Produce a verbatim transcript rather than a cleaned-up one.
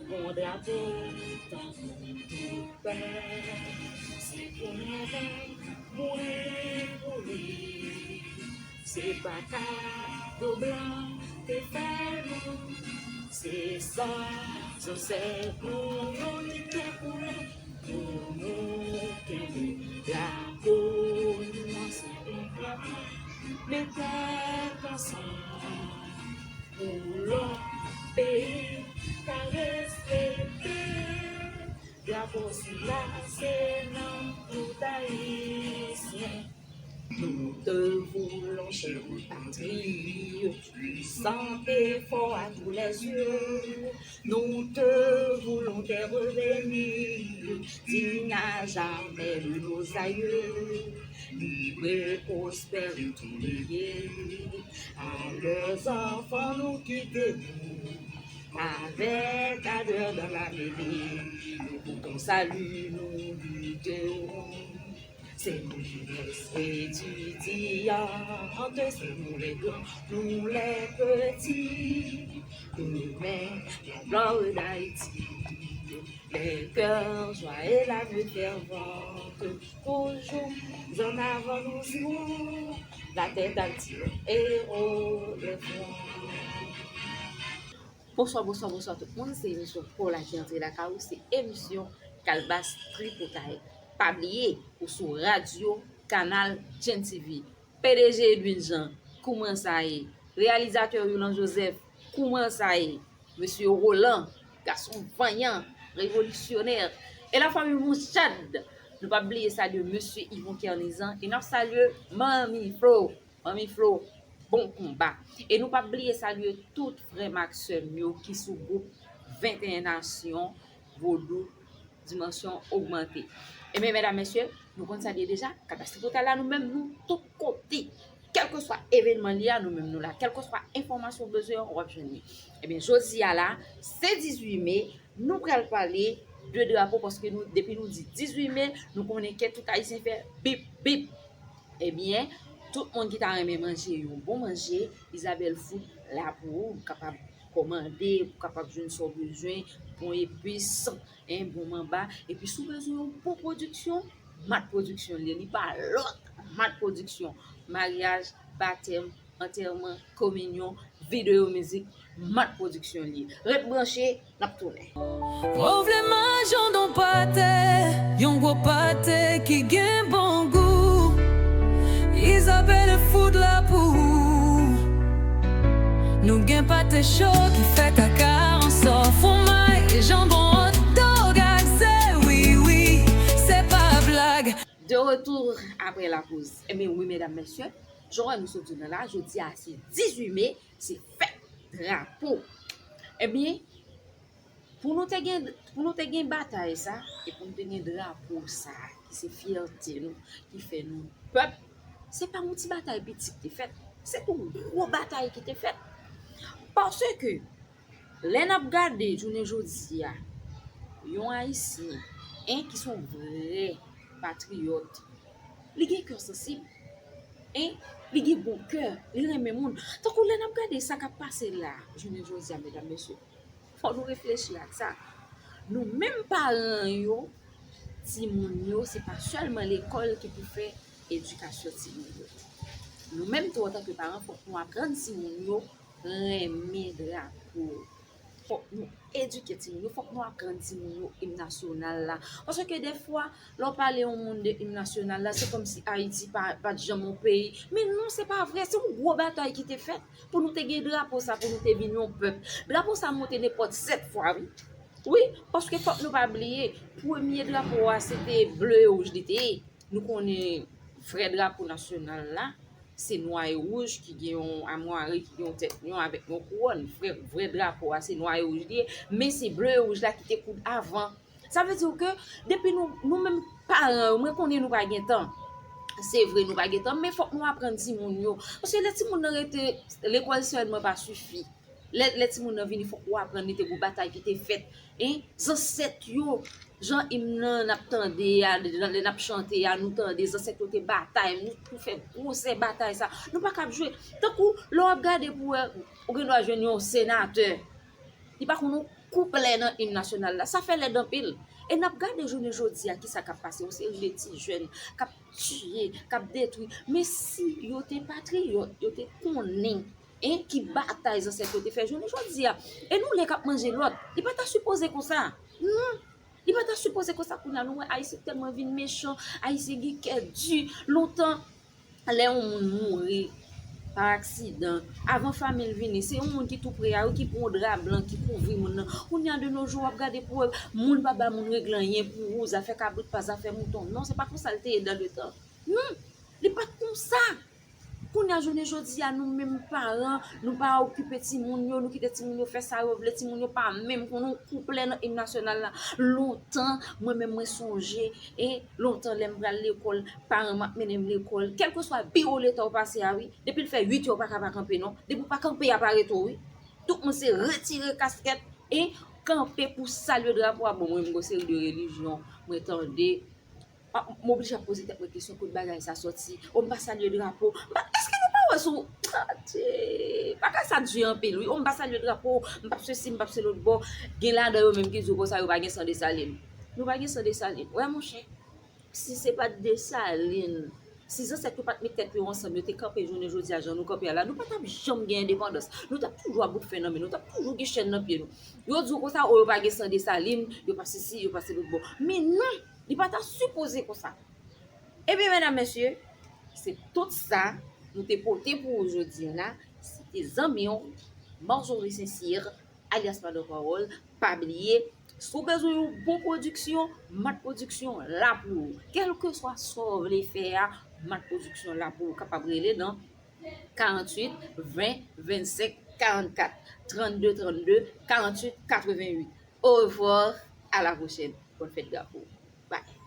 Bon drapo, tankou tout pèp, se pou mwen menm, mouri pou li. Se pa kado blan te fè nou, se san zansèt nou yo ki te koule pou nou kenbe drapo nou an se konprann. Men tèt ansanm pou yon peyi ka respekte. Drapo sila se nanm tout Ayisyen. Nous te voulons, chère patrie, puissante et fort à tous les yeux. Nous te voulons, terre bénie, digne à jamais de nos aïeux. Libre et prospère et tout légué à leurs enfants nous quitterons. Avec ardeur dans la mêlée, nous pour ton salut nous lutterons. C'est nous, jeunesse étudiante, c'est nous les grands, nous les petits. Demain, la gloire d'Haïti. Les cœurs joyeux, l'âme fervente, toujours en avant nous irons. La tête altine et haut le front. Bonswa, bonswa, bonswa tout moun. Se emisyon Paw la ki antre lakay ou. Se emisyon Kalbas Tripotay. Pa bliye, ou sou radyo, kanal Gen TV. P D G Edwin Jean, kouman sa ye? Reyalizatè Yolan Joseph, kouman sa ye? Mesye Roland, gason vanyan, revolisyonè. E la fanmi Mouchad, nou p ap bliye salye Mesye Yvon Kernizan. E n ap salye Manmi Flo. Manmi Flo, bon konba. E nou p ap bliye salye tout frè m ak sè m yo ki sou gwoup venteyen Nasyon Vodou Dimansyon Ogmante. Ebyen, medam, mesye, nou konn sa l ye deja. Kalbas Tripotay la, nou menm, nou tout kote. Kèlkeswa evènman li a, nou menm, nou la. Kèlkeswa enfòmasyon w bezwen an, w ap jwenn li. Ebyen, jodi a la, se dizuit me, nou pral pale de drapo, paske nou, depi nou di dizuit me, nou konnen kè tout Ayisyen fè bip, bip. Ebyen, tout moun ki ta renmen manje yon bon manje, Isabelle Food la pou ou, ou kapab kòmande, ou kapab jwenn sa w bezwen, bon epis, en, bon manba. Epi si w bezwen yon bon pwodiksyon, Mat Pwodiksyon li ye, li pa lòt, Mat Pwodiksyon. Maryaj, batèm, antèman, kominyon, videyo mizik, Mat Pwodiksyon li ye. Ret branche, n ap tounen. Mwen vle manje yon don pate, yon gwo pate ki gen bon gou. Isabelle Food la pou ou. Nou gen pate cho ki fèt ak aransò, fwomay, janbon, hot dog ak ze, wi, wi, se pa blag. De retour après la pause. Ebyen wi, medam, mesye, jan nou sot di nan la, jodi a se dizuit me, se fèt drapo. Ebyen, pou nou te gen, pou nou te gen batay sa, e pou nou te gen drapo sa, ki se fyète nou, ki fè nou pèp, se pa yon ti batay piti ki te fèt. Se yon gwo batay ki te fèt. Paske, lè n ap gade jounen jodi a, yon Ayisyen, en, ki se yon vrè patriyòt, li gen kè sansib, en, li gen bon kè, li renmen moun. Tankou lè n ap gade sa k ap pase la, jounen jodi a, medam, mesye, fò nou reflechi ak sa. Nou menm paran yo, timoun yo, se pa sèlman lekòl ki pou fè edikasyon timoun yo. Nou menm tou, antanke paran, fòk nou aprann timoun yo renmen drapo. Fòk nou edike timoun yo, fòk nou aprann timoun yo im nasyonal la. Paske dèfwa, lè w pale yon moun de im nasyonal la, se kòmsi Ayiti pa, pa t janm yon peyi. Men non, se pa vre, se yon gwo batay ki te fèt pou nou te gen drapo sa, pou nou te vin yon pèp. Drapo sa monte nenpòt sèt fwa, wi. Wi, paske fòk nou pa bliye, premye drapo a, se te ble e wouj li te ye. Nou konnen vrè drapo nasyonal la, se nwa e wouj ki gen yon amwari, ki gen yon tèt lyon avèk yon kouwòn. Vrè, vrè drapo a, se nwa e wouj li ye, men se ble e wouj la ki te koud avan. Sa vle di ke depi nou, nou menm paran yo, mwen konnen nou pa gen tan. Se vre, nou pa gen tan, men fòk nou aprann timoun yo. Paske lè timoun nan rete lekòl sèlman pa sifi. Lè, lè timoun nan vini, fòk ou aprann li te gon batay ki te fèt. En, zansèt yo, jan im nan n ap tande a, lè n ap chante a, nou tande zansèt yo te batay, nou, nou fè gwosè batay sa. Nou pa kab jwe. Tankou, lè w ap gade pou wè, ou gen dwa jwenn yon senatè. Li pa konn yon kouplè nan im nasyonal la, sa fè lèd anpil. E n ap gade jounen jodi a kisa k ap pase, yon seri de ti jèn k ap tiye, k ap detwi. Men si yo te patriyòt, yo te konnen, en, ki batay zansèt yo te fè jounen jodi a. E nou lè k ap manje lòt. Li pa ta sipoze konsa. Non. Li pa ta sipoze konsa. Kounye a nou wè Ayisyen tèlman vin mechan, Ayisyen gen kè di. Lontan, lè yon moun mouri pa aksidan, avan fanmi l vini, se yon moun ki tou pre a wi ki pran yon dra blan ki kouvri moun nan. Kounye a de nos jours w ap gade pou wè moun pa ba moun regle anyen pou ou, zafè kabrit pa zafè mouton. Non, se pa konsa l te ye dan le tan. Non, li pa t konsa. Kounye a jounen jodi a, nou menm paran, nou pa okipe timoun yo, nou kite timoun yo fè sa yo vle, timoun yo pa menm konn yon kouplè nan im nasyonal la. Lontan, mwen menm mwen sonje, e lontan lè m pral lekòl, paran m ap mennen m lekòl, kèlkeswa biwo leta w pase a wi, depi l fè uit è w pa ka pa kanpe non, depi w pa kanpe y ap arete w wi. Tout moun se retire kaskèt e kanpe pou salye drapo a. Bon, mwen menm gon seri de relijyon mwen tande, m oblije ap poze tèt mwen kesyon kot bagay sa sòti. O, m pa salye drapo. M pa, èske nou pa wè sou, Adje, bagay sa di anpil wi. O, m pa salye drapo, m p ap sesi, m p ap se lòt bò. Gen ladan yo menm ki di w konsa yo pa gen san Desalin. Nou pa gen san Desalin. Wè monchè, si se pa t Desalin, si zansèt yo pa t met tèt yo ansanm, yo te kanpe jounen jodi a jan nou kanpe a la, nou pa t ap janm gen endepandans. Nou t ap toujou a bout fen nan men nou, t ap toujou gen chèn nan pye nou. Yo di w konsa, o yo pa gen san Desalin, yo pa sesi, yo pa se lòt bò. Men non, li pa ta sipoze konsa. Ebyen, medam, mesye, se tout sa nou te pote pou ou jodi a la. Se te zanmi w, Marjorie Saint-Cyr, alyas Madan Pawòl. Pa bliye, si w bezwen yon bon pwodiksyon, Mat Pwodiksyon la pou ou. Kèlkeswa sa w vle fè a, Mat Pwodiksyon la pou ou. Kapab rele nan karanntuit, ven, vennsenk, karannkat, trannde, trannde, karanntuit, katrevennuit. Au revoir, à la prochaine. Bonne fête drapo. Bye.